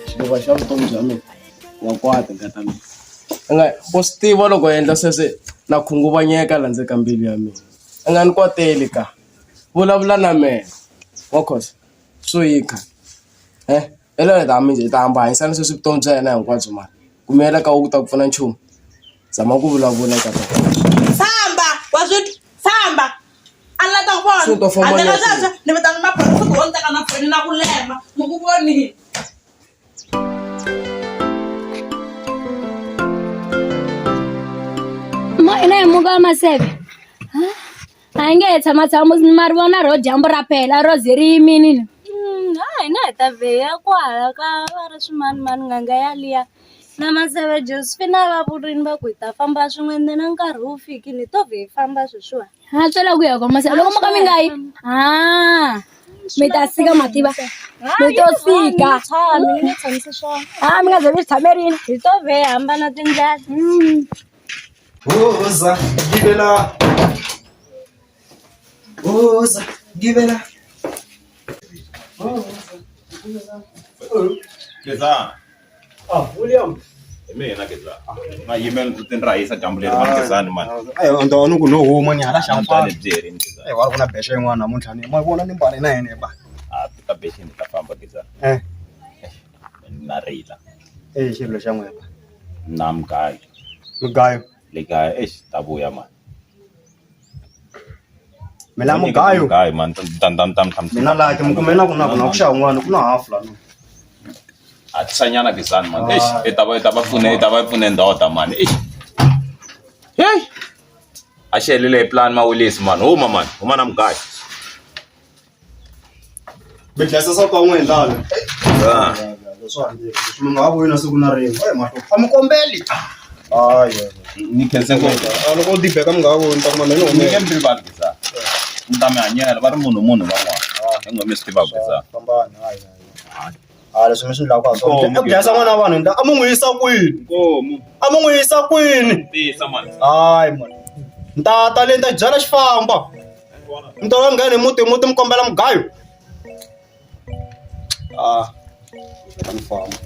Xiluva xa vutomi bya mina wa kwata nkata mina a nga wa swi tiva loko u endla sweswe na khunguvanyeka la ndzeni ka mbilu ya mina a nga ni kwateli ka vulavula na mehe wa khosa swo yikha hi ta hi ta hamba hanyisana sweswi vutomi bya hina hinkwabyo mara ku miyela ka ku ta ku pfuna nchumu zama ku vulavula ka famba wa swi famba a ni la ta ku Se u ta vona famba handle ka na sweswo ni vitana maphorisa ku wo ni teka na foni na ku lema ni ku vonile. Mo ina hi muka wa maseve a hi nge he tshama tshama ma ri vona ro dyambu ra pela ro ze ri yimile ni. Ha hina hi ta vheya kwala ka va ri swimanimani n'anga yaliya na maseve Josephine a va vurini va ku hi ta famba swin'we ende na nkarhi wu fikile hi to vhe hi famba sweswiwani. Ha tswela ku ya kona maseve loko mo ka mi nga yi ha mi ta sika mativa mi to sika Tshami ni nge tshamisi swona ha mi nga ze mi swi tshamerile. Hi to vhe hi hambana tindlela. Woza gibela. Woza gibela. Gezani. Ah, William. Hi mina Gezani. Na yimela ndzi ni ra hisa dyambu leri mani Gezani mani. Ayi ndo ni ku no huma ni hala Byale xamfana. byi herini Gezani. Eh, wa ku na bexe yin'wana namuntlha ni ma vona ni mbale na yena ba. A ka bexini ta famba Gezani. Eh, Na rila. eh xilo xa n'wina. Na mugayo. Mugayo. Le kaya eish ta vuya mani. Mina mugayo. Mugayo mani ta ta ta ta mi Mina like mi kume na ku na ku na ku xava un'wana ku na half la. Hatlisanyana Gezani mani. Eish i ta va i ta va pfune i ta va pfune ndoda mani. Eish. Hey. A xi helile hi plan mawilisi mani. Huma mani. Huma na mugayo. Mi dlayisa swa ka n'wina lana. Ah. Leswi handle leswi mi nga ha vuyi na siku na rin'we. Hayi mahlo. A mi kombeli. Hayi. Ni khense ngopfu. A loko u dibeka mi nga ha vuyi ni ta kuma mina ni Ni nge humele. mi rivali Gezani. Ni ta mi hanyela va ri munhu munhu van'wana. Hi n'we mi swi tivaka Gezani. Fambani hayi hayi. A leswi mi swi endlaka a swona. Nkomu, I ku dlayisa n'wana wa vanhu a mi n'wi yisa kwini? Nkomu. A mi n'wi yisa kwini? Tisa mani. Hayi mani. Ni ta ta le ni ta byela xifamba. Mi ta va nghena hi muti hi muti mi kombela mugayo. Ah, a ni famba.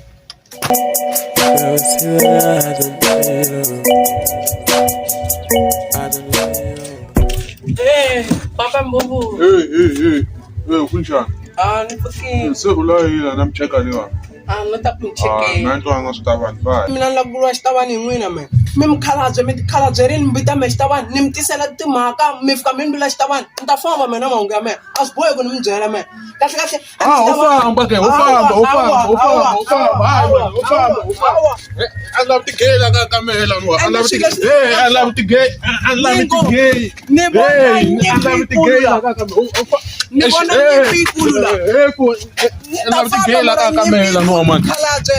Eh, papa Mbubu. Hey, hey, hey. Hey, kunjani? Ah, ni pfukile. Se u la yini na mcheka lewa? Ah, ni ta ku Ah, chekela. na ntwa nga swi ta vanhu va. Mina ni lava ku vuriwa xitabani hi n'wina me. Mi mukhalabye mi tikhalabye rini mi vita me xitabani ni mi tisela timhaka mi fika mi ni vula xitabani ni ta famba mina mahungu ya mehe a swi bohi ku ni mi byela mehe kahle kahle Ah, u famba ke, u famba, u famba, u famba, u famba. Hayi, wena, u famba, u famba. A lavi tigay la ka kamela no, a lavi tigay. Hey, a lavi tigay, a lavi tigay. Ni vona Hey, a lavi tigay la ka kamela. Ni vona nyimpi yikulu la. Hey, ku a lavi tigay la ka kamela no man. Khalabye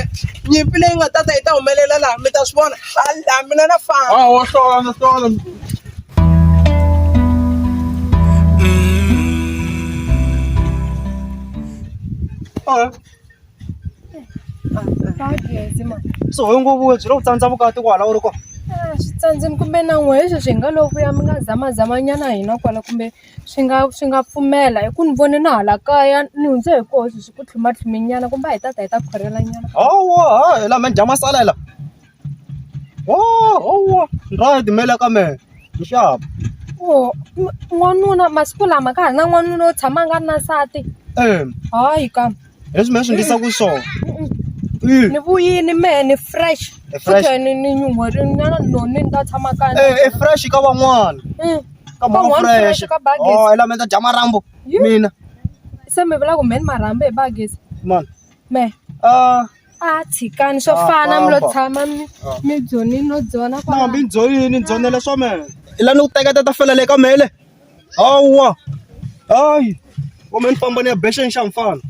nyimpi leyi nga tata yi ta humelela laha mi ta swi vona a mina na famba. Ah, wa hlola, na hlola. So hi ngo vuya byi lo ku tsandza vukati kwala u ri kona. Ah, swi tsandzini kumbe na n'we hi sweswi hi nga lo vuya mi nga zamazamanyana hina kwala kumbe swi nga swi nga pfumela hi ku ni vone na hala kaya ni hundze hi koho sweswi ku tlhumatlhuminyana kumbe a hi tata hi ta khorhelanyana. Hawa ha la me dya masalela. Oh, hawa right mele ka mehe ni xava. Oh, n'wanuna masiku lama ka ha ri na n'wanuna wo tshama a nga ri na nsati. Eh. Hayi ka. Hi leswi mehe swi endlisaka swona. Ni vuyini mehe ni fresh. I fresh. Futhi ni ni nyuherini nyana noni ni ta tshama kaya. Eh, i fresh ka van'wana. Ka mhani fresh ka bagesi. Oh, la me ta dya marhambu mina. Se mi vula ku mehe ni marhambu hi bagesi. Mani. Mehe. Ah. A tshikani swo Ah, fana mi lo famba. tshama mi mi byonini no byona Na hambi ni byonini ni byonela swa mehe. I la ni ku teketa ta fela le ka mehe le. Hawa. Hayi. Wa me ni famba ni ya bexeni xa mfana.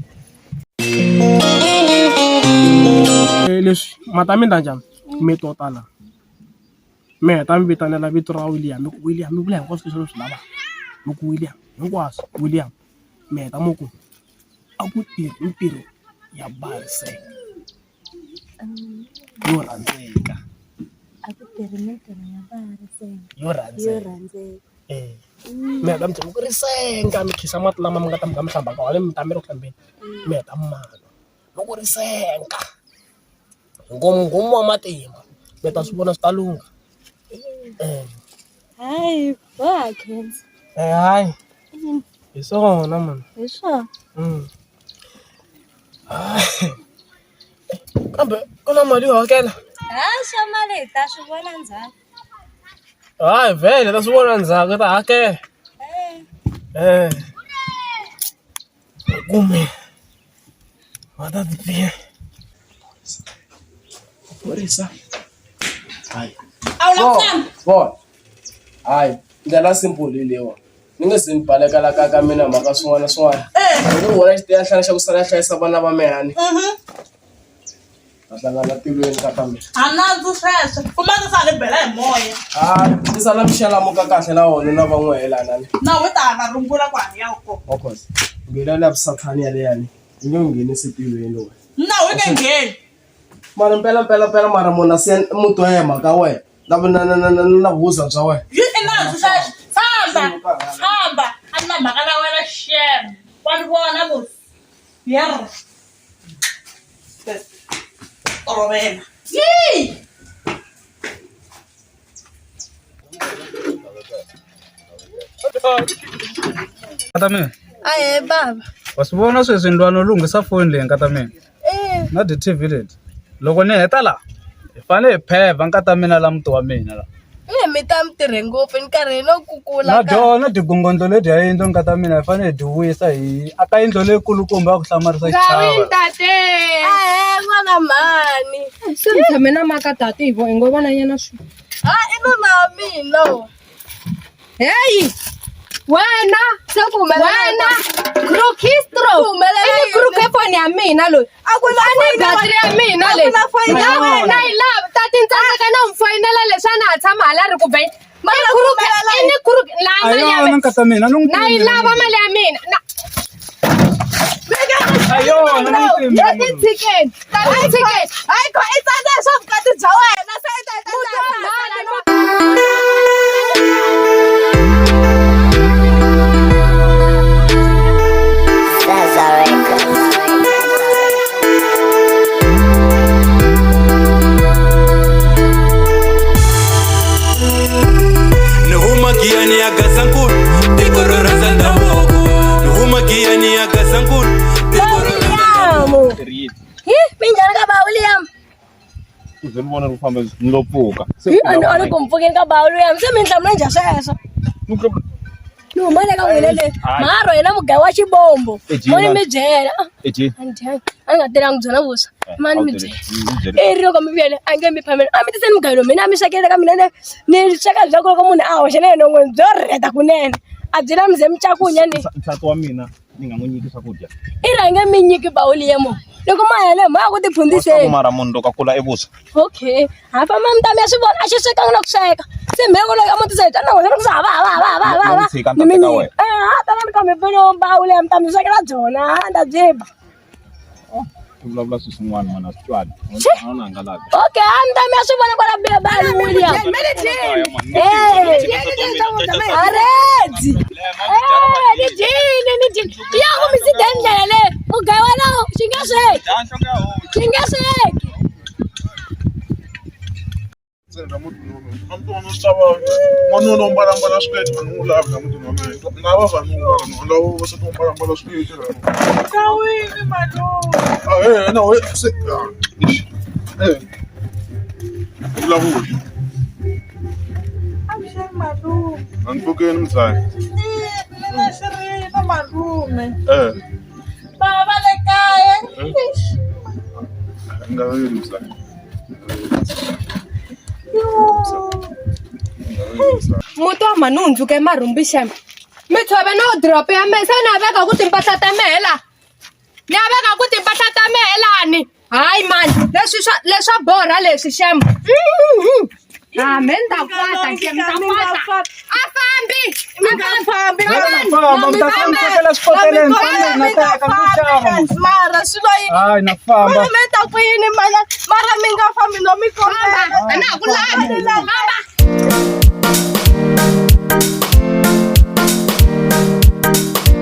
Leswi mata mi endla njhani mi tota la mi heta mi vitanela vito ra William mi ku William mi vula hinkwaswo leswi mi swi lavaka mi ku William hinkwaswo William mi heta mi ku a ku tirhi mintirho ya baseke yo rhandzeka A ku tirhi mintirho ya yo rhandzeka. Yo rhandzeka. Eh. Mi heta mi mi ku risenga mi khisa mati lama mi nga ta mi kha mi hlamba ka wona mi ta mi ri ku hlambeni mi heta mi ma nwa mi ku risenga nghomnghomu wa matimba mi ta swi vona swi ta lungha. Hayi wa ha khensa. Hayi hi swona mani. Hi swona. Kambe ku na mali yo hakela? Ha swa mali hi ta swi vona ndzhaku. Hayi vhele hi ta swi vona ndzhaku hi ta hakela. Eh. Kumbe va ta ti Maphorisa. Hayi. A wu lava ku famba? Vona. Hayi, ndlela simple hi leyiwa. Ni nge se ni baleka la kaya ka mina mhaka swin'wana na swin'wana. Ni vona xitiya xa ku sala hlayisa vana va mehe ni. Ta hlangana tilweni ka ta mina. A nandzu sweswo. Kuma ndzi sala ni bela hi moya. Hayi, ni sala mi xalamuka kahle na wona na van'we helana ni. Na we ta ha rungula ku hanya kona. Of course. Mbila la vusathani yaleyani. Yi nge nghenisi tilweni wena. Na we nge ngheni. Mara mpela mpela mpela mara munhu a siya muti wa yena mhaka wena na na na na na na vuza bya wena. Yi i nandzu sweswo. Famba. Famba. A ni na mhaka na wena xem. Wa ni vona musi. Yerr. Tolovela. Yii! Nkata mina. Ahee bava. Wa swi vona sweswi ndlwana u lunghisa foni leyi nkata mina. Eh. Na ti-T_V leti. Loko ni heta la hi fanele hi phevha nkata mina la muti wa mina la. Eh mi ta mi tirhe ngopfu ni karhi no kukula Na ka. byona tigongondlo leti ya yindlu nkata mina hi fanele hi dyi wisa hi aka yindlu leyikulukumba ya ku hlamarisa Ngawi xichava. ntate. Ahee n'wana mhani. Se mi tshame na maka tati hi vo hi ngo vona nyana swi. Ha i nuna wa mina lo. Heyi! Wena! Se ku humelela Wena! Krukistro! Ku humelela I ni yini? kruke foni ya mina loyi. A ku na A ni foyini ya battery ya mina A ku leyi. na foyini ya Na wena. na yi lava tati ni tsandzeka no mi foyinela leswi a na ha tshama hala ri ku beni. Mara I ku kruke humelela i ni kruke la A mali ya yona mina. nkata mina a ni n'wi Na yi tivi lava mali ya mina. Na A yona ni n'wi tivi mina Tati munhu. tshikeni. Tati tshikeni. Hayi ko i tsandza hi swa vukati bya wena se i ta i ta Muti wa mhani Zaza Records. Ni huma giyani ya Gazankulu, tiko ro rhandza ndhavuko. Ni huma giyani ya Gazankulu, tiko ro rhandza William. Hi, minjhani ka ba William? Uze ni vona ri famba ni lo pfuka. Hi, a ni a ni ku mpfukeni ka ba William. Se mi ni hlamula njhani sweswo? Ni huma le ka n'wina le. Mharo yena mugayi wa xibombo. Ejima. Mo ni mi byela. Eji. A ni dyangi. A ni nga telangi byona vuswa. Mani mi A wu byela. byeli. I ri loko mi vuyele a nge mi phameli. A mi tiseni mugayo lowu mina a mi swekele ka mina ni sweka bya ku loko munhu a hoxa na yena enon'wini byo rheta kunene. A byi la mi ze mi cakunya ni. Nsati wa mina ni nga n'wi nyiki swakudya. I rhange mi nyiki bawuli ya mo. Loko ma hele ma ya ku Wa swi tiva ku tiphundiseni. mara munhu loko a kula i vuswa. Okay. Ha famba mi ta mi ya swi vona a xi swekanga na ku sweka. Se mheko loyi a mo tisa hi twa na wena ku hava hava hava hava Ni hava. n'wi tshika ni Ni ta mi teka nyika. wena. Eh ha ta ni ka mi pfuna bawuli ya mi ta mi swekela byona ha ni ta byi ba. I vulavula swilo swin'wana mani a swi twali. A wu na hangalaka. Okay, a mi ta mi ya swi vona kwala bali William. Eh, aredzi. Eh, ni dyini ni dyini. Ya ku mi si ndlela leyi. Mugayo walowo xi nge sweki. Xi nge sweki. N'wanuna u mbalambala swikete a ni n'wi lavi la mutini wa mina na vavanuna la lavo vavasati vo mbalambala swikete la Kawini malume. ahee na we se e vulavula Avuxeni malume. a ni pfukeni mudzayi Mina xirilo malume. e Bava le kaya. ni nga rili mudzayi Muti wa mhani wu hundzuke marhumbi xem. Mi tshove no drop ya mehe se ni ya veka ku timpahla ta mehe la. Ni ya veka ku timpahla ta mehe lani. Hayi mani leswi swa leswa borha leswi xem. Ha me ni ta kwata xem ni ta kwata. A fambi. Mi nga fambi. Famba, mi ta fambisela swikoteleni, Mi famba na nga teka mi xava fambi mos. mara swilo yi Hayi na famba. Mara mi ta ku yini mara mara mi nga fambi no mi kombela. A na ha ku lavi. Famba.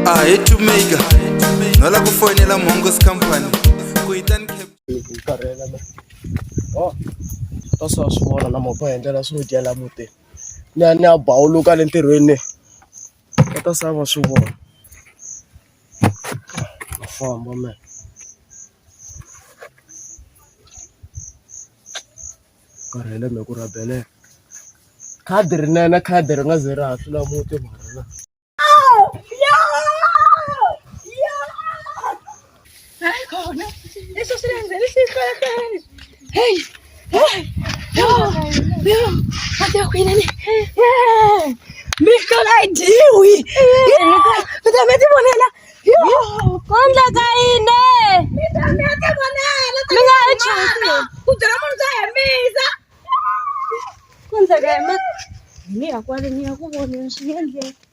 A hi Tumega no la ku foyinela Mongos Company ku yi ta ni karhele me oh ta swa swi vona na mapa hi ndlela swo dya la mutini ni ya ni ya bawuluka le ntirhweni va ta sala va swi vona na famba me karhele me ku rhabelela khadi rinene khadi ri nga ze ri hahlula muti mara na. Hayi khona leswi swi landzele swi hlwela hey hey yo yo mati ya kwini ni mihlola a yi dyiwi mi ta mi ti vonela yo Ku endleka yini? Mi ta mi ti vonela Mi nga ha chuhi. ku byela munhu bya hembisa Ku endleka yini? Ni ya kwale ni ya ku voneni swi endleka.